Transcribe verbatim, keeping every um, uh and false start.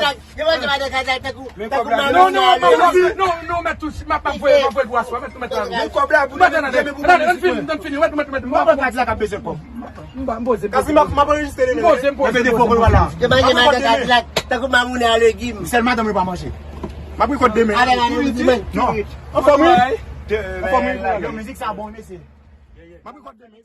Kadilak. Yo manje madan Kadilak tankou, tankou mamoun nan ale. Non, non, non, non, non, mèt touch, m ap, m ap voye, m ap voye l pou aswè, mèt, mèt, mèt. Men kòb la pou nou, men pou nou. Ann fini, mèt, mèt, mèt. Mwen pran Kadilak ap bezwen kòb. M ba, m poze, m poze. Kasi m ap, m ap anrejistre demen. M poze, m poze. Epi defo pou nou la. Yo manje madan Kadilak tankou mamoun nan legim. Sèl madanm yo pa manje. M ap rekòt demen. Ale, ale, ale, ale. Non. Anfòm wi. Anfòm wi. Yo, mizik sa bon, mesye. M ap rekòt demen.